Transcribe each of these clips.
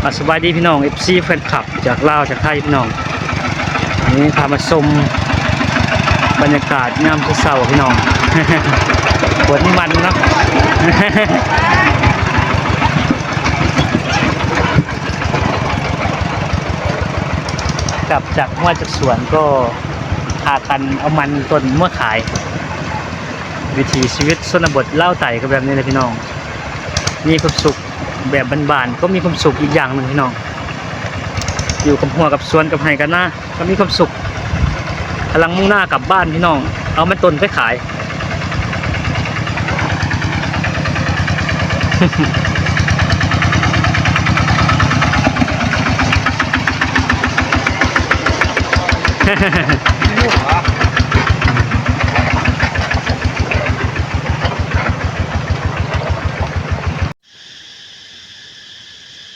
ອ່າ ສະບາຍດີພີ່ນ້ອງ ເອັຟຊີ ແຟນຄລັບ ຈາກລາວ ຈາກໄທພີ່ນ້ອງ. ວັນນີ້ພາມາຊົມບັນຍາກາດຍາມເຊົ້າໆ ພີ່ນ້ອງ. ປວດນີ້ມັນເນາະ. ກັບຈາກຮວຍຈາກສວນກໍພາກັນເອົາມັນຕົ້ນເມືອຂາຍ. ວິຖີຊີວິດຊົນນະບົດລາວໃຕ້ກໍແບບນີ້ແຫຼະພີ່ນ້ອງ. ມີຄວາມສຸກ ແບບບ້ານໆ ກໍມີຄວາມສຸກອີກຢ່າງໜຶ່ງພີ່ນ້ອງ. ຢູ່ກັບຮົ້ວກັບສວນກັບໄຮ່ກັບນາກໍມີຄວາມສຸກ. ກຳລັງມຸ່ງໜ້າກັບບ້ານພີ່ນ້ອງ ເອົາມັນຕົ້ນໄປຂາຍ.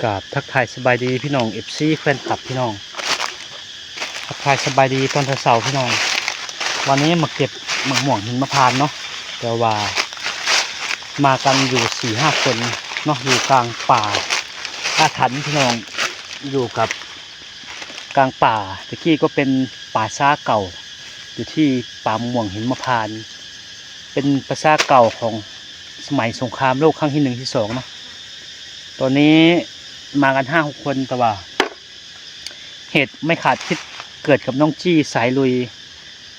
ກາບທັກທາຍສະບາຍດີພີ່ນ້ອງ ເອັຟຊີ ແຟນຄລັບ ພີ່ນ້ອງ. ທັກທາຍສະບາຍດີຕອນເຊົ້າໆ ພີ່ນ້ອງ. ວັນນີ້ມາເກັບໝາກມ່ວງຫິມມະພານເນາະ, ແຕ່ວ່າມາກັນຢູ່ສີ່ຫ້າຄົນເນາະ ຢູ່ກາງປ່າອາຖັນພີ່ນ້ອງ. ຢູ່ກັບກາງປ່າ ແຕ່ກີ້ກໍເປັນປ່າຊ້າເກົ່າ ຢູ່ທີ່ປ່າໝາກມ່ວງຫິມມະພານ ເປັນປ່າຊ້າເກົ່າຂອງສະໄໝສົງຄາມໂລກຄັ້ງທີໜຶ່ງ ທີສອງເນາະ. ຕອນນີ້ມາກັນຫ້າຫົກຄົນ ແຕ່ວ່າເຫດໄມ່ຄາດຄິດເກີດກັບນ້ອງຈີ້ສາຍລຸຍ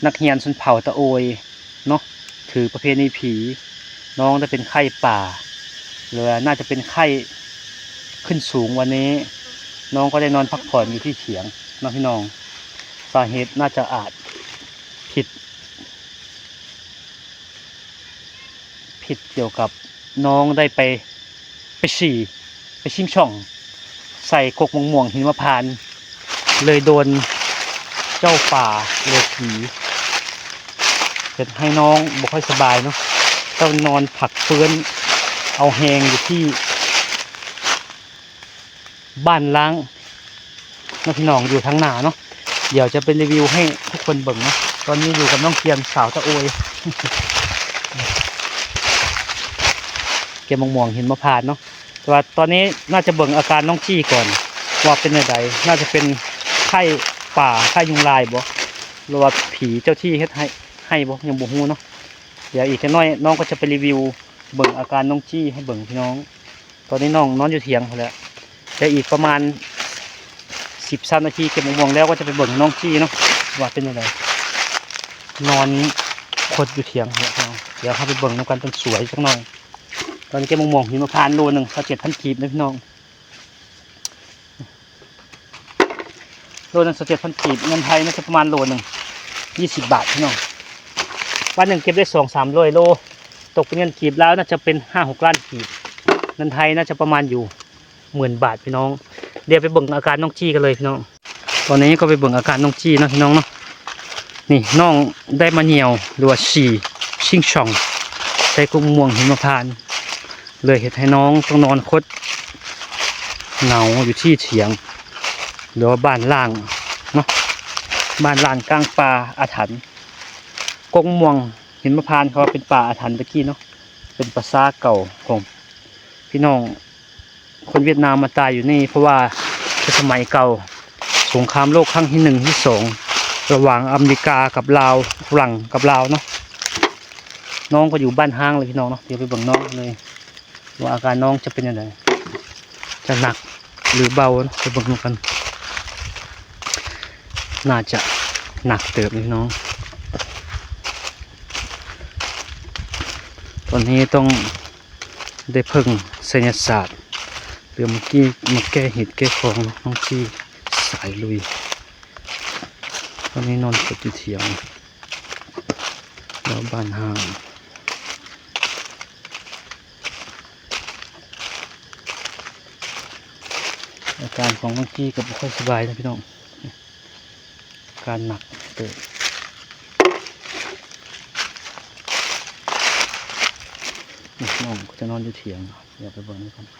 ນັກຮຽນຊົນເຜົ່າຕະໂອຍເນາະ ຖືປະເພນີຜີ. ນ້ອງໄດ້ເປັນໄຂ້ປ່າ ຫຼືວ່າໜ້າຈະເປັນໄຂ້ຂຶ້ນສູງ. ວັນນີ້ນ້ອງກໍໄດ້ນອນພັກຜ່ອນຢູ່ທີ່ຖຽງເນາະພີ່ນ້ອງ. ສາເຫດໜ້າຈະອາດຜິດ ຜິດກ່ຽວກັບນ້ອງໄດ້ໄປ ໄປສີ່ ໄປຊິງຊ່ອງໃສ່ກົກໝາກມ່ວງຫິມມະພານ ເລີຍໂດນເຈົ້າປ່າ ຫຼືຜີ ເຮັດໃຫ້ນ້ອງບໍ່ຄ່ອຍສະບາຍເນາະ. ເຈົ້ານອນພັກຟື້ນເອົາແຮງຢູ່ທີ່ ບ້ານລ້າງເນາະພີ່ນ້ອງ ຢູ່ທາງໜ້າເນາະ. ດຽວຈະໄປຣີວິວໃຫ້ທຸກຄົນເບິ່ງເນາະ. ຕອນນີ້ຢູ່ກັບນ້ອງກຽມສາວຕະໂອຍ ເກັບໝາກມ່ວງຫິມມະພານເນາະ. ແຕ່ວ່າຕອນນີ້ໜ້າຈະເບິ່ງອາການນ້ອງຈີ້ກ່ອນວ່າເປັນແນວໃດ. ໜ້າຈະເປັນໄຂ້ປ່າ ໄຂ້ຍຸງລາຍບໍ່ ຫຼືວ່າຜີເຈົ້າທີ່ເຮັດໃຫ້ ໃຫ້ບໍ່ ຍັງບໍ່ຮູ້ເນາະ. ດຽວອີກຈັກໜ້ອຍນ້ອງກໍຈະໄປຣີວິວເບິ່ງອາການນ້ອງຈີ້ໃຫ້ເບິ່ງພີ່ນ້ອງ. ຕອນນີ້ນ້ອງນອນຢູ່ຖຽງພຸ້ນແຫຼະ. ແຕ່ອີກປະມານສິບ ຊາວນາທີ ເກັບໝາກມ່ວງແລ້ວກໍຈະໄປເບິ່ງນ້ອງຈີ້ເນາະ ວ່າເປັນຈັ່ງໃດ. ນອນຄົດຢູ່ຖຽງພຸ້ນແຫຼະພີ່ນ້ອງ. ດຽວເຮົາໄປເບິ່ງນຳກັນ ຕ້ອງສວຍຈັກໜ້ອຍ. ຕອນນີ້ເກັບໝາກມ່ວງຫິມມະພານໂລໜຶ່ງ ຊາວເຈັດພັນກີບເດີພີ່ນ້ອງ. ໂລໜຶ່ງ ຊາວເຈັດພັນກີບ ເງິນໄທໜ້າຈະປະມານໂລໜຶ່ງ ຊາວບາດພີ່ນ້ອງ. ວັນໜຶ່ງເກັບໄດ້ສອງສາມຮ້ອຍໂລ ຕົກເປັນເງິນກີບລາວໜ້າຈະເປັນຫ້າຫົກລ້ານກີບ. ເງິນໄທໜ້າຈະປະມານຢູ່ໝື່ນບາດພີ່ນ້ອງ. ດຽວໄປເບິ່ງອາການນ້ອງຈີ້ກັນເລີຍພີ່ນ້ອງ. ຕອນນີ້ກໍໄປເບິ່ງອາການນ້ອງຈີ້ເນາະພີ່ນ້ອງເນາະ. ນີ້ນ້ອງໄດ້ມາຍ່ຽວ ຫຼືວ່າສີ່ ຊິງຊ່ອງ ໃສ່ກົກໝາກມ່ວງຫິມມະພານ ເລີຍເຮັດໃຫ້ນ້ອງຕ້ອງນອນຄົດເຫງົາຢູ່ທີ່ຖຽງ ຫຼືວ່າບ້ານລ້າງເນາະ ບ້ານລ້າງກາງປ່າອາຖັນ. ກົກໝາກມ່ວງຫິມມະພານ ເຂົາວ່າເປັນປ່າອາຖັນແຕ່ກີ້ເນາະ ເປັນປ່າຊ້າເກົ່າຂອງພີ່ນ້ອງ ຄົນຫວຽດນາມມາຕາຍຢູ່ນີ້ ເພາະວ່າແຕ່ສະໄໝເກົ່າ ສົງຄາມໂລກຄັ້ງທີໜຶ່ງ ທີສອງ ລະຫວ່າງອາເມລິກາກັບລາວ ຝຣັ່ງກັບລາວເນາະ. ນ້ອງກໍຢູ່ບ້ານຮ້າງເລີຍພີ່ນ້ອງເນາະ. ດຽວໄປເບິ່ງນ້ອງເລີຍວ່າອາການນ້ອງຈະເປັນຈັ່ງໃດ ຈະໜັກຫຼືເບົາເນາະ ໄປເບິ່ງນຳກັນ. ໜ້າຈະໜັກເຕີບເລີຍພີ່ນ້ອງ. ຕອນນີ້ຕ້ອງ ໄດ້ເພິ່ງໄສຍະສາດ ຫຼືມາກີ້ ມາແກ້ເຫດແກ້ຂອງເນາະ. ນ້ອງຈີ້ສາຍລຸຍ ຕອນນີ້ນອນຄົດຢູ່ຖຽງ ແຖວບ້ານຮ້າງ. ອາການຂອງນ້ອງຈີ້ກໍບໍ່ຄ່ອຍສະບາຍນະພີ່ນ້ອງ. ການໜັກເຕີບ. ນີ້ນ້ອງກໍຈະນອນຢູ່ຖຽງ ດຽວໄປເບິ່ງນຳກັນ. ເ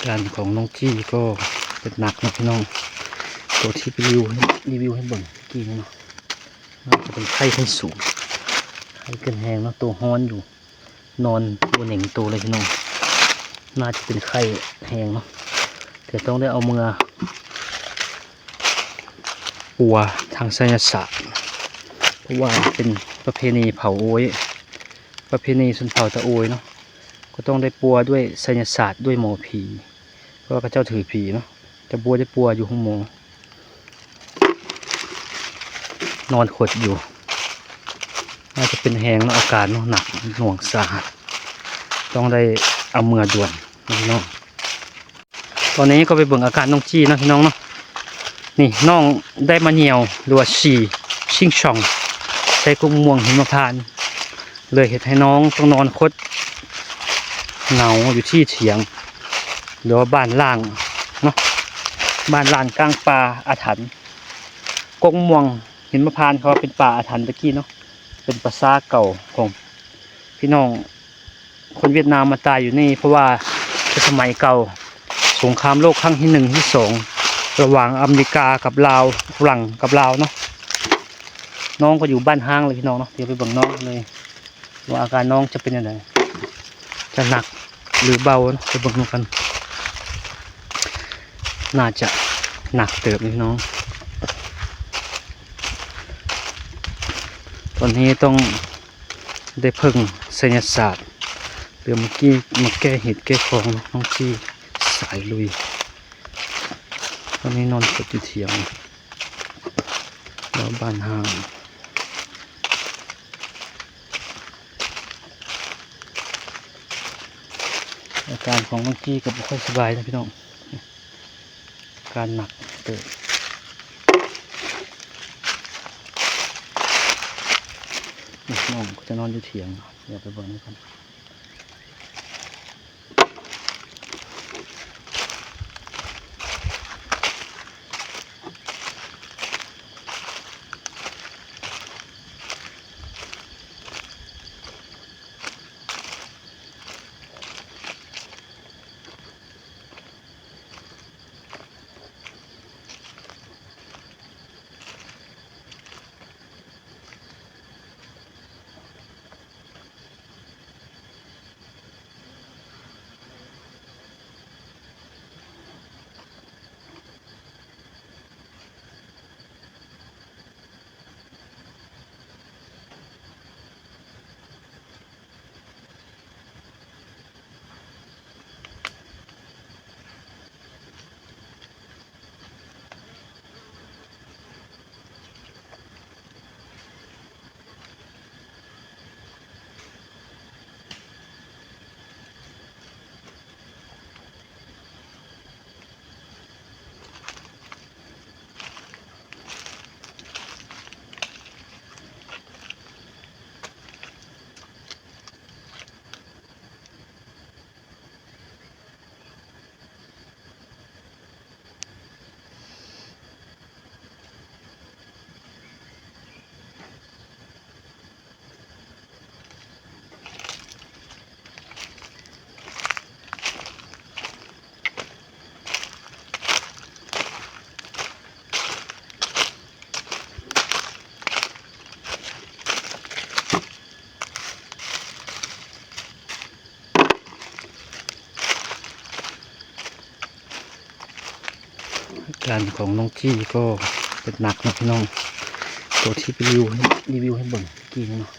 ການຂອງນ້ອງຈີ້ກໍເປັນໜັກເນາະພີ່ນ້ອງ ໂຕທີ່ຣີວິວ ຣີວິວໃຫ້ເບິ່ງກີ້ນີ້ເນາະ ໜ້າຈະເປັນໄຂ້ຂຶ້ນສູງ ໄຂ້ຂຶ້ນແຮງເນາະ ໂຕຮ້ອນຢູ່ ນອນບໍ່ເໜັງໂຕເລີຍພີ່ນ້ອງ ໜ້າຈະເປັນໄຂ້ແຮງເນາະ ແຕ່ຕ້ອງໄດ້ເອົາເມືອປົວທາງໄສຍະສາດ ເພາະວ່າເປັນປະເພນີເຜົ່າໂອຍ ປະເພນີຊົນເຜົ່າຕາໂອຍເນາະ ກໍຕ້ອງໄດ້ປົວດ້ວຍໄສຍະສາດ ດ້ວຍໝໍຜີ ເພາະວ່າເຂົາເຈົ້າຖືຜີເນາະ ຈະບໍ່ໄດ້ປົວຢູ່ໂຮງໝໍ ນອນຂົດຢູ່ ໜ້າຈະເປັນແຮງເນາະ ອາການເນາະ ໜັກໜ່ວງສາຫັດ ຕ້ອງໄດ້ເອົາເມືອດ່ວນເນາະພີ່ນ້ອງ. ຕອນນີ້ກໍໄປເບິ່ງອາການນ້ອງຈີ້ເນາະພີ່ນ້ອງເນາະ ນີ້ນ້ອງໄດ້ມາຍ່ຽວ ຫຼືວ່າສີຊິງຊ່ອງ ໃສ່ກົກມ່ວງຫິມມະພານ ເລີຍເຮັດໃຫ້ນ້ອງຕ້ອງນອນຄົດເຫງົາຢູ່ທີ່ຖຽງ ຫຼືວ່າບ້ານລ້າງເນາະ ບ້ານລ້າງກາງປ່າອາຖັນ ກົກມ່ວງຫິມມະພານ ເຂົາວ່າເປັນປ່າອາຖັນແຕ່ກີ້ເນາະ ເປັນປາສາເກົ່າຂອງພີ່ນ້ອງ ຄົນຫວຽດນາມມາຕາຍຢູ່ນີ້ ເພາະວ່າແຕ່ສະໄໝເກົ່າ ສົງຄາມໂລກຄັ້ງທີໜຶ່ງ ທີສອງ ລະຫວ່າງອາເມລິກາກັບລາວ ຝຣັ່ງກັບລາວເນາະ ນ້ອງກໍຢູ່ບ້ານຮ້າງເລີຍພີ່ນ້ອງເນາະ ດຽວໄປເບິ່ງນ້ອງເລີຍ ວ່າອາການນ້ອງຈະເປັນຈັ່ງໃດ ຈະໜັກຫຼືເບົາເນາະ ໄປເບິ່ງນຳກັນ ໜ້າຈະໜັກເຕີບພີ່ນ້ອງ ຕອນນີ້ຕ້ອງ ໄດ້ເພິ່ງໄສຍະສາດ ເພື່ອມາກີ້ ມາແກ້ເຫດແກ້ຂອງເນາະ ນ້ອງຈີ້ສາຍລຸຍ ຕອນນີ້ນອນກົດຢູ່ຖຽງ ແຖວບ້ານຮ້າງ ອາການຂອງນ້ອງຈີ້ກໍບໍ່ຄ່ອຍສະບາຍນະພີ່ນ້ອງ. ການໜັກເຕີບ. ນີ້ນ້ອງກໍຈະນອນຢູ່ຖຽງ. ດຽວໄປເບິ່ງນຳກັນ. ອາການຂອງນ້ອງຈີ້ກໍເປັນໜັກເນາະພີ່ນ້ອງ. ໂຕທີ່ຣີວິວ ຣີວິວໃຫ້ເບິ່ງກີ້ນີ້ເນາະ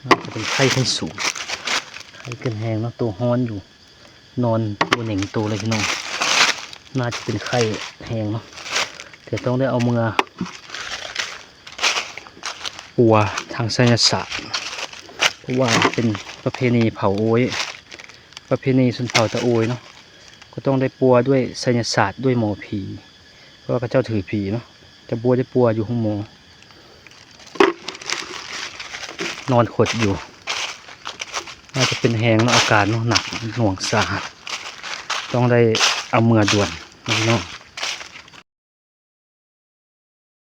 ໜ້າຈະເປັນໄຂ້ຂຶ້ນສູງ ໄຂ້ຂຶ້ນແຮງເນາະ ໂຕຮ້ອນຢູ່ ນອນບໍ່ເໜັງໂຕເລີຍພີ່ນ້ອງ. ໜ້າຈະເປັນໄຂ້ແຮງເນາະ ແຕ່ຕ້ອງໄດ້ເອົາເມືອປົວທາງໄສຍະສາດ ເພາະວ່າເປັນປະເພນີເຜົ່າໂອຍ ປະເພນີຊົນເຜົ່າຕາໂອຍເນາະ ກໍຕ້ອງໄດ້ປົວດ້ວຍໄສຍະສາດ ດ້ວຍໝໍຜີ ເພາະວ່າເຂົາເຈົ້າຖືຜີເນາະ ຈະບໍ່ໄດ້ປົວຢູ່ໂຮງໝໍ ນອນຂົດຢູ່ ໜ້າຈະເປັນແຮງເນາະ ອາການເນາະ ໜັກໜ່ວງສາຫັດ ຕ້ອງໄດ້ເອົາເມືອດ່ວນເນາະພີ່ນ້ອງ.